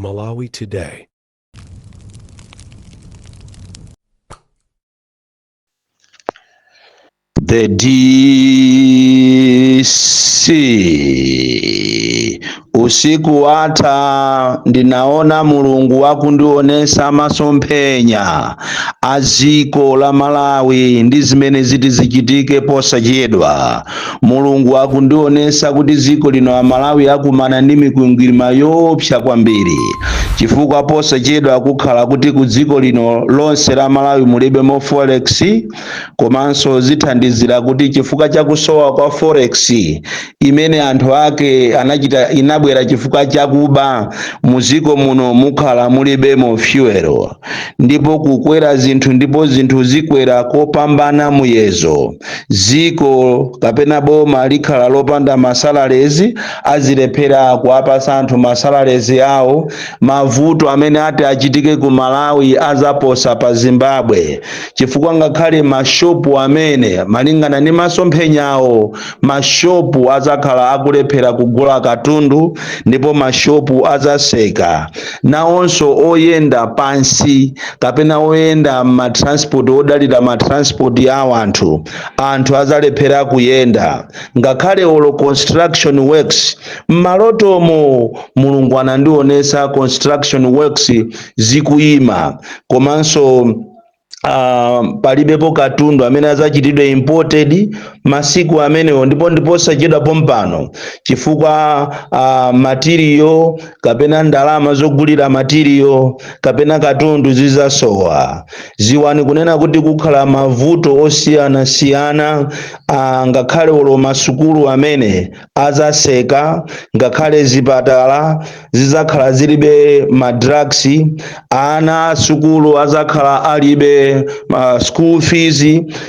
Malawi Today. The DC, usiku watha ndinaona Mulungu wakundionesa masomphenya a dziko la Malawi ndi zimene ziti zichitike posachedwa. Mulungu akundionesa kuti dziko lino Amalawi akumana ndi mikwingwirima yoopsa kwambiri, chifukwa posachedwa kukhala kuti ku dziko lino lonse la Malawi mulibemo forex, komanso zithandizira kuti chifukwa cha kusowa kwa forex imene anthu ake anachita inabwera chifukwa chakuba, muziko muno mukhala mulibemo fuel ndipo kukwera zinthu, ndipo zinthu zikwera kopambana muyezo. Ziko kapena boma likhala lopanda masalaries, azilephera kuwapasa anthu masalaries awo. Mavuto amene ati achitike ku Malawi azaposa pa Zimbabwe, chifukwa ngakhale mashopu amene malingana ndi masomphenyawo, mashopu azakhala akulephera kugula katundu ndipo mashopu azaseka. Nawonso oyenda pansi kapena oyenda matransport, odalira matransport ya anthu, anthu azalephera kuyenda, ngakhale olo construction works. Mmalotomo Mulungu anandionesa construction works zikuyima, komanso palibepo katundu amene azachitidwe imported masiku amenewo, ndipo ndiposachedwa pompano, chifukwa material kapena ndalama zogulira material kapena katundu zizasowa. Ziwani kunena kuti kukhala mavuto osiyanasiyana, ngakhale olo masukulu amene azaseka, ngakhale zipatala zizakhala zilibe madrugs, ana asukulu azakhala alibe school fees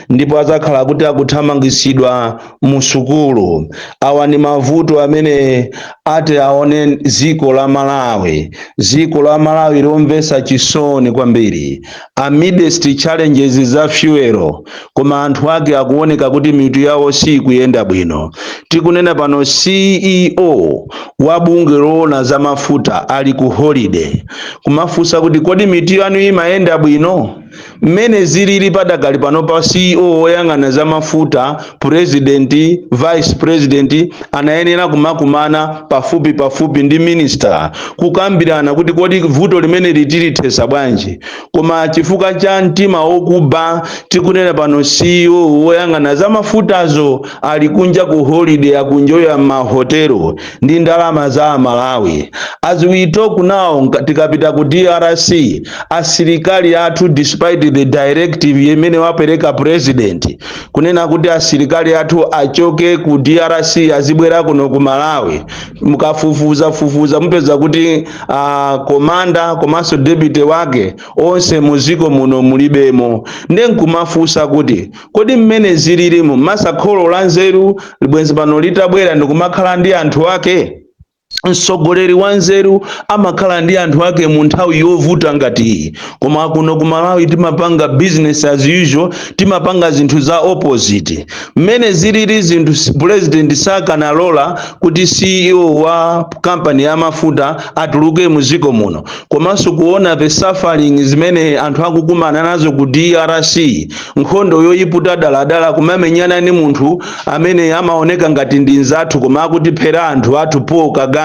ndipo azakhala kuti akuthamangisidwa mu sukulu. Awa ndi mavuto amene ati aone dziko la Malawi. Dziko la Malawi lomvetsa chisoni kwambiri, amidst challenges za fuel, koma anthu ake akuoneka kuti mitu yawo sikuyenda bwino. Tikunena pano, CEO wa bungwe loona za mafuta ali ku holiday. Kumafunsa kuti kodi mitu yanu imayenda bwino? Mmene zilili padakali pano, pa CEO woyang'ana za mafuta, president, vice president anayenera kumakumana pafupi pafupi ndi minister kukambirana kuti kodi vuto limene litilithesa bwanji. Koma chifukwa cha mtima wokuba, tikunena pano CEO woyang'ana za mafutazo ali kunja ku holiday, akunjoya m'mahotelo ndi ndalama za Amalawi. As we talk now, tikapita ku DRC, asilikali athu, despite the directive imene wapereka president kunena kuti asilikali athu achoke ku DRC azibwera kuno ku Malawi, mukafufuza fufuza mupeza kuti commander komanso deputy wake onse muziko muno mulibemo. Nde nkumafunsa kuti kodi mmene zililimu, masakholo la nzeru libwenzi pano litabwera ndikumakhala ndi anthu ake? Mtsogoleri wa nzeru amakhala ndi anthu ake mu nthawi yovuta ngati iyi, koma kuno ku Malawi timapanga business as usual, timapanga zinthu za opposite. Mmene zilili zinthu, president sakanalola kuti CEO wa kampani ya mafuta atuluke muziko muno, komanso kuona the suffering zimene anthu akukumana nazo ku DRC, nkhondo yoyiputa daladala, kumamenyana ni munthu amene amaoneka ngati ndi nzathu koma akutiphera anthu athu, Paul Kagame.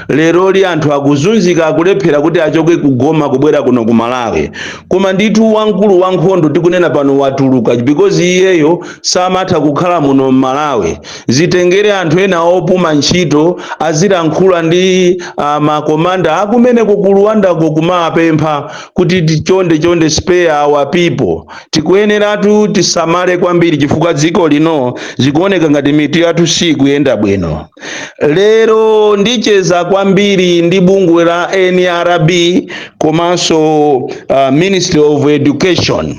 Leroli anthu akuzunzika, akulephera kuti achoke ku Goma kubwera kuno ku Malawi, koma ndithu wamkulu wa nkhondo tikunena pano watuluka because iyeyo samatha kukhala muno m'Malawi. Zitengere anthu ena opuma ntchito azilankhula ndi makomanda akumeneko ku Rwandako kumapempha kuti chonde chonde, spare our people. Tikuyeneratu tisamale kwambiri chifukwa dziko lino zikuoneka ngati mitu yathu sikuyenda bwino. Lero ndicheza kwambiri ndi bungwe la NRB komanso Ministry of Education.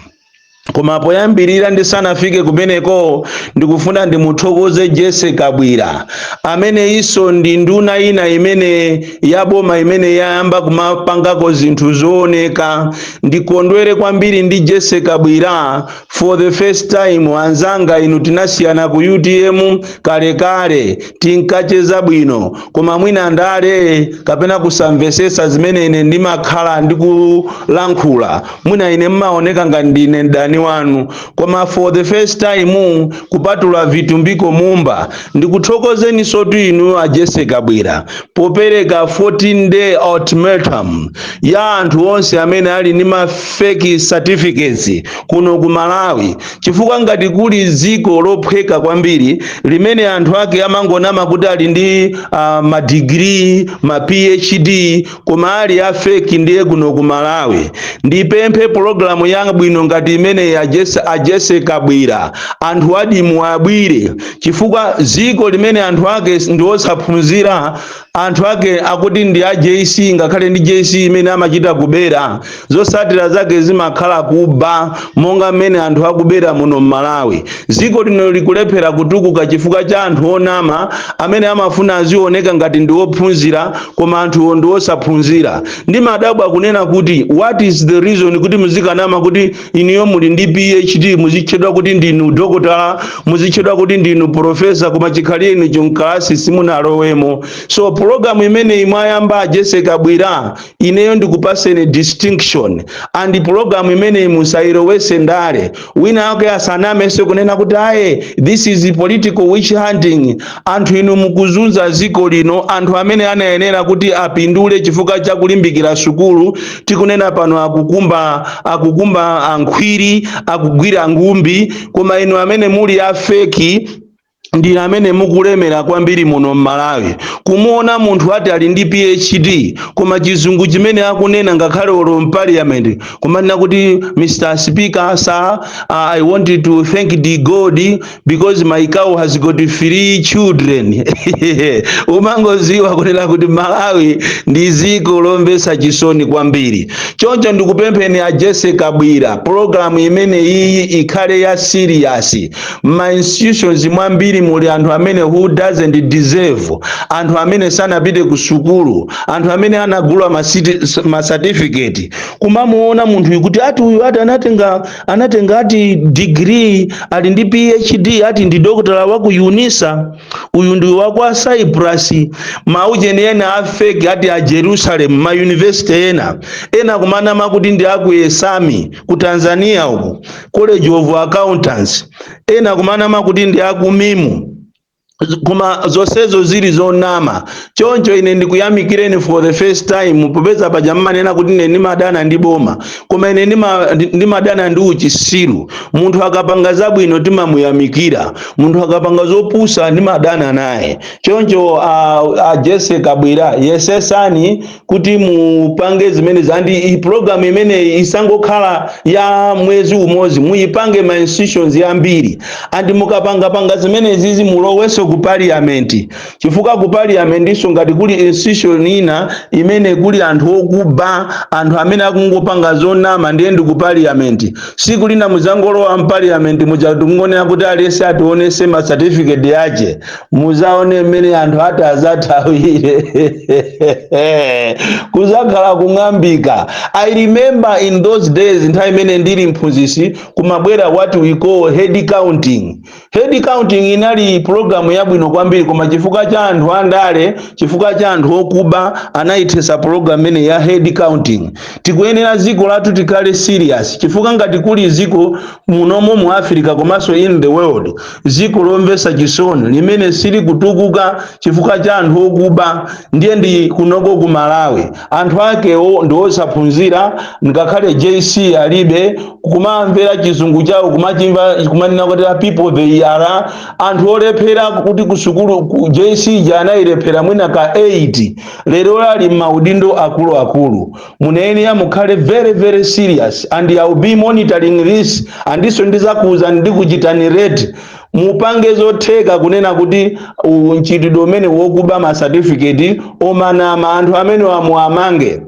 Koma poyambirira, ndisanafike kumeneko, ndikufuna ndimuthokoze Jesse Kabwira, amene iso ndi nduna ina imene yaboma imene yayamba kumapangako zinthu zooneka. Ndikondwere kwambiri ndi Jesse Kabwira for the first time. Anzanga inu, tinasiyana ku UTM kalekale, tinkacheza bwino, koma mwina ndale kapena kusamvesesa zimene ine ndimakhala ndikulankhula, mwina ine mmaoneka ngati ndine mdani wanu. Koma for the first time, kupatula Vitumbiko Mumba, ndikuthokozeni sotu inu a Jesse Kabwira popereka 14 day ultimatum ya anthu onse amene ali ndi ma fake certificates kuno ku Malawi, chifukwa ngati kuli dziko lophweka kwambiri limene anthu ake amangonama kuti ali ndi ma degree, ma PhD, koma ali a fake, ndiye kuno ku Malawi. Ndipemphe pologalamu yabwino ngati imene ya a Jesse Kabwira, anthu adimu abwire, chifukwa dziko limene anthu ake ndi osaphunzira, anthu ake akuti ndi a JC, ngakhale ndi JC imene amachita kubera, zotsatira zake zimakhala kuba monga mmene anthu akubera muno m'Malawi. Dziko lino likulephera kutukuka chifukwa cha anthu onama amene amafuna azioneka ngati ndi ophunzira, koma anthuwo ndi osaphunzira. Ndimadabwa kunena kuti what is the reason kuti muzikanama kuti inuyo muli ndi PhD, muzitchedwa kuti ndinu dokotala, muzitchedwa kuti ndinu professor, koma chikhalire icho mkalasi simunalowemo? So pologalamu imeneyi mwayamba, Jesse Kabwira, ineyo ndikupaseni distinction. And pologalamu imeneyi musayilowese ndale. Wina ake asanamese kunena kuti aye, this is political witch hunting. Anthu inu mukuzunza dziko lino. Anthu amene anayenera kuti apindule chifukwa cha kulimbikira sukulu, tikunena pano akukumba ankhwiri, akugwira ngumbi, koma inu amene muli a fake ndi amene mukulemera kwambiri muno m'Malawi. Kumuona munthu ati ali ndi PhD, koma chizungu chimene akunena, ngakhale olo m'parliament kumanena kuti, "Mr Speaker, sir, I want to thank the God because my cow has got three children," umangoziwa kunena kuti Malawi ndi dziko lomvetsa chisoni kwambiri. Choncho ndikupempheni a Jesse Kabwira, pologalamu imene iyi ikhale ya serious. Ma institutions mwambiri muli anthu amene who doesn't deserve, anthu amene sanapite ku sukulu, anthu amene anagula ma certificate. Kumamuona munthu kuti ati uyu ati anatenga ati degree, ali ndi PhD, ati ndi dokotala wa ku UNISA, uyu ndi wa kwa Cyprus, maucheni ena a fake ati a Jerusalem, ma university ena ena kumanama kuti ndi aku ESAMI ku Tanzania uku, College of Accountants, ena kumanama kuti ndi aku MIMU, koma zonsezo zili zonama. Choncho ine ndikuyamikireni for the first time, popeza paja mmanena kuti ine ndimadana ndi boma, koma ine ndimadana ndi uchisiru. Munthu akapanga zabwino timamuyamikira, munthu akapanga zopusa ndimadana naye. Choncho Jesse Kabwira, yesesani kuti mupange zimene zandi i program imeneyi isangokhala ya mwezi umodzi, muyipange ma institutions yambiri. And mukapangapanga zimenezizi, mulowenso ku parliament, chifukwa ku parliament iso ngati kuli institution ina imene kuli anthu okuba, anthu amene akungopanga zonama, ndiye ndi ku parliament. Siku lina muzangolowa m'parliament muja, tikungonena kuti aliyense ationese ma certificate yache, muzaone mmene anthu ati azathawire, kuzakhala kung'ambika. I remember in those days, nthawi imene ndili mphunzitsi, kumabwera what we call head counting. Head counting inali program yabwino kwambiri, koma chifukwa cha anthu andale, chifukwa cha anthu okuba, anayithesa program imene ya head counting. Tikuyenera dziko lathu tikhale serious, chifukwa ngati kuli dziko munomo mu Africa komanso in the world, dziko lomvetsa chisoni limene sili kutukuka chifukwa cha anthu okuba, ndiye ndi kunoko ku Malawi. Anthu akewo ndi osaphunzira, ngakhale JC alibe, kumamvera chizungu chawo, kumachimva kumanena kuti people they are anthu olephera kuti kusukulu ku JC ja anayilephera mwina ka 8, lero ali m'maudindo akuluakulu. Munayenera mukhale very very serious, and I will be monitoring this, andiso ndizakuuza ndikuchitani rate. Mupange zotheka kunena kuti mchitidwe umene wokuba ma certificate, omanama, anthu amene wamuamange.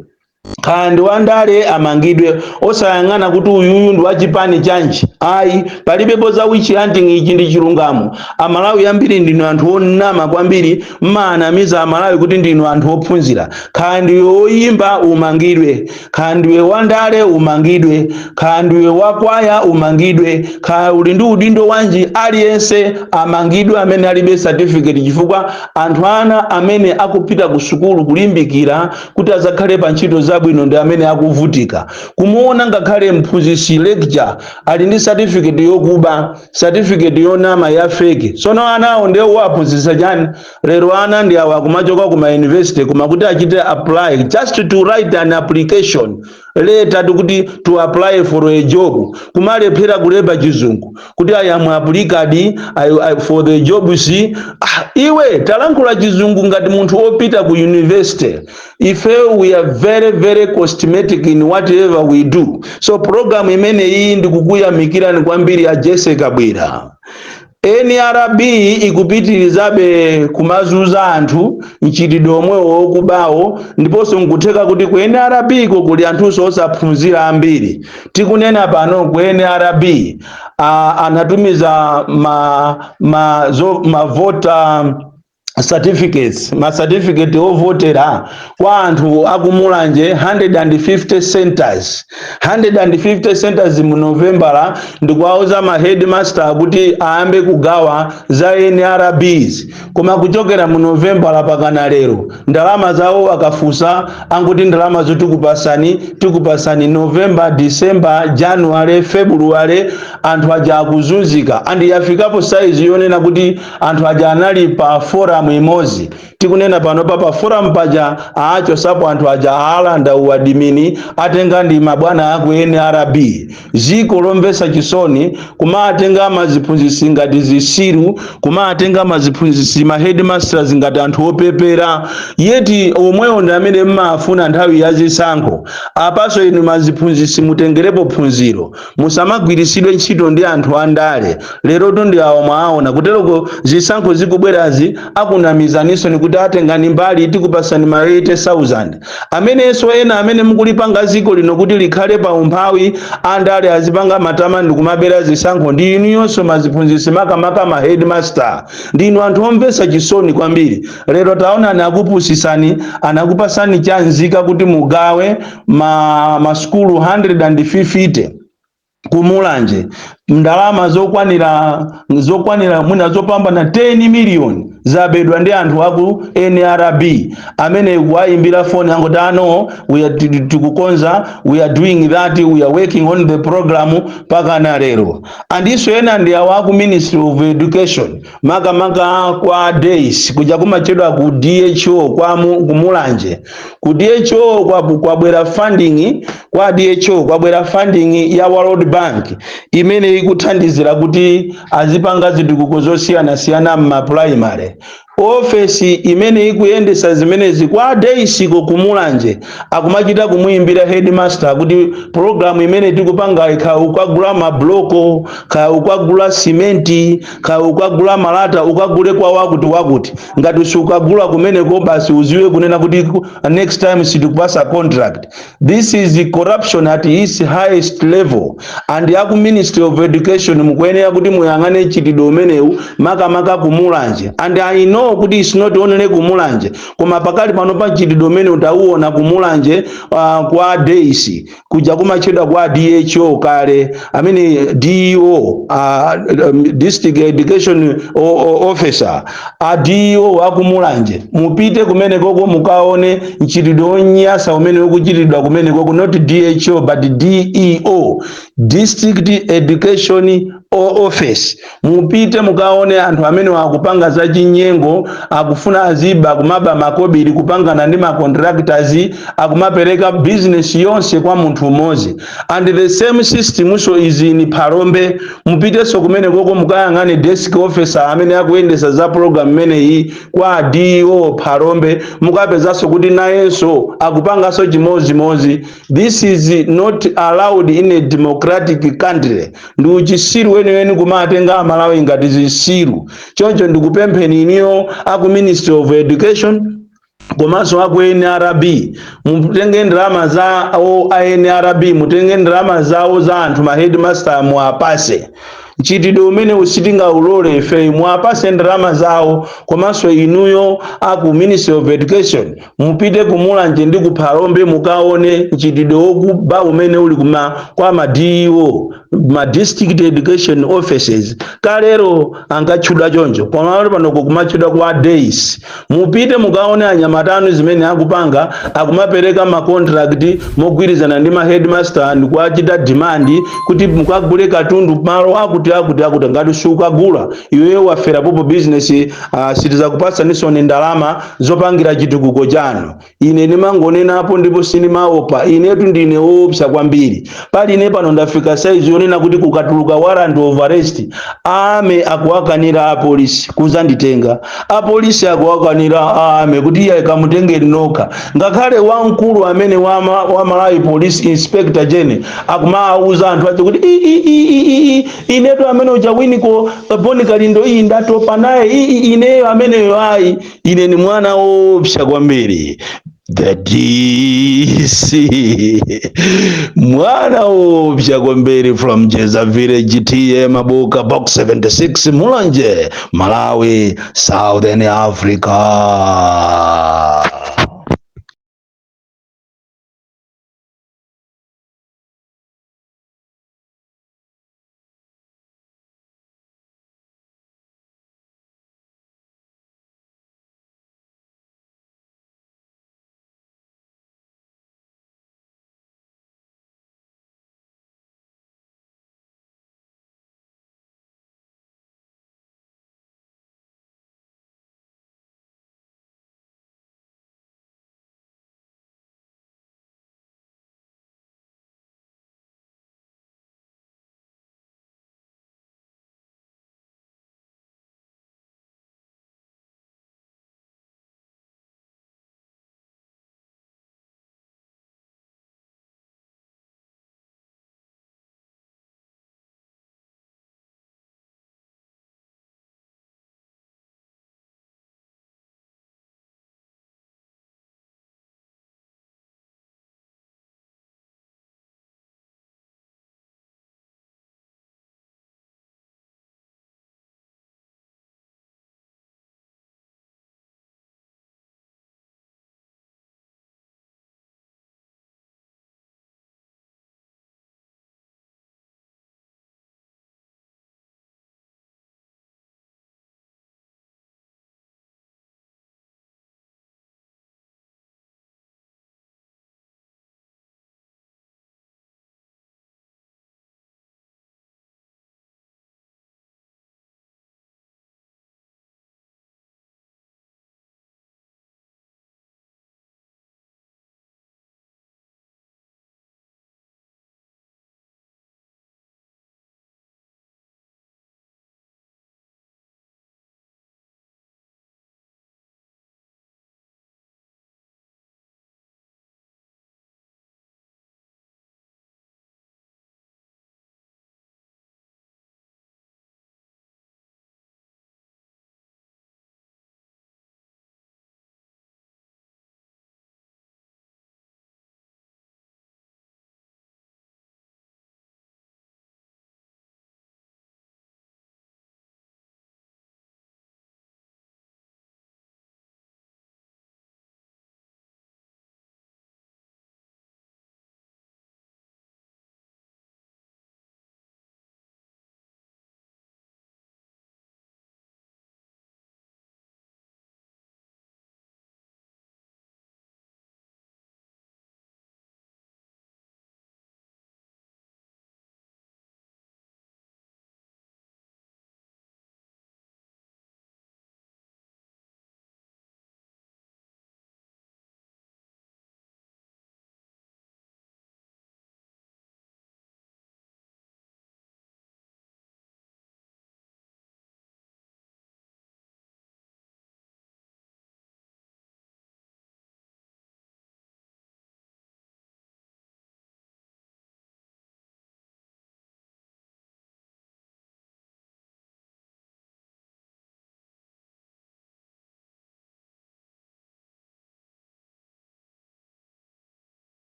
Kaya ndi wandale, amangidwe, osayang'ana kuti uyuyu ndi wachipani chanji, ayi. Palibepo za witch hunting. Ichi ndi chilungamo. Amalawi ambiri ndinu anthu onama kwambiri, mmaanamiza Amalawi kuti ndinu anthu ophunzira. Kaya ndiwe woyimba, umangidwe. Kaya ndiwe wandale, umangidwe. Kaya ndiwe wakwaya, umangidwe. Kaya uli ndi udindo wanji, aliyense amangidwe amene alibe certificate, chifukwa anthu ana amene akupita ku sukulu kulimbikira kuti azakhale pa ntchito zabwino ndi amene akuvutika. Kumuona ngakhale mphunzitsi, lecturer, ali ndi certificate yokuba, certificate yonama, ya fake. Sono anawo ndiye uwaphunzitsa chani? Lero ana ndi awo akumachoka ku ma university, koma kuti achite apply, just to write an application letter kuti to apply for a job, kumalephera kulemba Chizungu kuti "I am applicant for the job." See, ah, iwe talankhula Chizungu ngati munthu wopita ku university. Ife we are very very cosmetic in whatever we do. So program imene iyi, ndikukuyamikirani kwambiri a Jesse Kabwira. NRB ikupitirizabe kumazuza anthu, mchitidwe omwewo wokubawo. Ndiponso nkutheka kuti ku NRB ko kuli anthunso osaphunzira ambiri. Tikunena pano, ku NRB anatumiza ma voter certificates, ma certificate ovotera kwa anthu akumulanje, 150 centers, 150 centers mu Novembala, ndikuwauza ma headmaster kuti ayambe kugawa za NRBs. Koma kuchokera mu Novembala pakana lero, ndalama zawo akafusa anguti ndalama zotikupasani, tikupasani. November, December, January, February, anthu aja akuzunzika. And yafikapo size yonena kuti anthu aja anali pa forum imodzi. Tikunena pano pa forum paja aachosapo anthu aja, aalanda uadmin, atenga ndi mabwana aku NRB. Ziko lomvetsa chisoni, kumatenga maziphunzitsi ngati zisiru, kumatenga maziphunzitsi, ma headmasters, ngati anthu opepera, yet omwewo ndi amene mmafuna nthawi ya zisankho. Apaso inu maziphunzitsi mutengerepo phunziro, musamagwiritsidwe ntchito ndi anthu andale. Lero ndi awo mwaona kuteroko, zisankho zikubwerazi, akunamizaninso ni kuti atengani mbali, tikupasani ma 80,000. Amenenso ena amene mukulipanga ziko lino kuti likhale pa umphawi, andale azipanga matama ndi kumabera zisankho, ndi inuyonso maziphunzitsi, makamaka ma headmaster. Ndinu anthu omvetsa chisoni kwambiri. Lero taonani, akupusisani, anakupasani chanzika kuti mugawe ma masukulu 150 kumulanje, ndalama zokwanira mwina zopambana 10 miliyoni zabedwa ndi anthu aku NRB, amene kuwayimbira foni angoti, "Ano we are tikukonza, we are doing that, we are working on the program," pakana lero. Andiso ena ndi awo aku Ministry of Education, makamaka kwa DAIS, kuja kumachedwa ku DHO kwa kumulanje. Ku DHO kwabwera funding, kwa DHO kwabwera funding ya World Bank imene ikuthandizira kuti azipanga zitukuko zosiyanasiyana m'ma primary. Ofesi imene ikuyendesa zimenezi kwa DAIS-ko kumulanje, akumachita kumuyimbira headmaster kuti program imene tikupanga, kaya ukagula mabloko, kaya ukagula simenti, kaya ukagula malata, ukagule kwa wakuti wakuti. Ngati sukagula kumeneko, basi uziwe kunena kuti next time sitikupasa contract. This is corruption at its highest level. And aku Ministry of Education mukuyenera kuti muyang'ane chitidwe umenewu, makamaka kumulanje. And I know kuti it's not only kumulanje, koma pakali pano pa chitidwe umene utauona kumulanje, kwa DAIS, kuja kumachedwa kwa DHO kale, amene DEO, District Education Officer, a DEO akumulanje, mupite kumene koko mukaone mchitidwe wonyasa umene ukuchitidwa kumene koko. Not DHO but DEO, District Education Office. Mupite mukaone anthu amene akupanga za chinyengo, akufuna aziba, kumaba makobiri, kupangana ndi ma contractors, akumapereka business yonse kwa munthu umodzi. And the same system so is in Phalombe. Mupitenso kumene koko mukayang'ane desk officer amene akuyendesa za program imeneyi kwa DEO Phalombe, mukapezanso kuti nayenso akupanganso chimozimozi. This is not allowed in a democratic country. Ndi uchisiru weniweni kumatenga Amalawi ngati zisiru. Choncho ndikupempheni iniyo aku Ministry of Education, Komanso aku NRB, mutenge ndalama za o a NRB, mutenge ndalama zawo za anthu ma headmaster, muapase. Mchitidwe umene usitingaulole ife, muapase ndalama zawo. Komanso inuyo aku Ministry of Education, mupite kumulanje ndi kuphalombe, mukaone mchitidwe wokuba umene uli kuma kwa ma DEO, ma district education offices. Kalero ankatchudwa choncho, koma pano kumatchudwa kwa DAs. Mupite mukaone anyamatano zimene akupanga, akumapereka ma contract mogwirizana ndi ma headmaster ndikuachita demand kuti mukagule katundu malo akuti akuti akuti. Ngati sukagula, iweyo wafera popo business, sitizakupatsaninso ndalama zopangira chitukuko chanu. Ine ndimangonenapo ndipo sindimaopa. Inetu ndine woopsa kwambiri. Pali ine pano ndafika saizi yonena kuti kukatuluka warrant of arrest, ame akuwakanira apolisi kuzanditenga, apolisi akuwakanira ame kuti iye kamutengeni nokha. Ngakhale wamkulu amene wa Malawi Police, Inspector General, akumawuza anthu ache kuti "I, i, i, i, i, inetu amene uja Winiko Boni Kalindo iyi ndatopa naye, ineyo ameneyo ayi." Ine ni mwana woopsa kwambiri, the DC, mwana woopsa kwambiri from Jeza Village, T/A Mabuka, Box 76, Mulanje, Malawi, Southern Africa.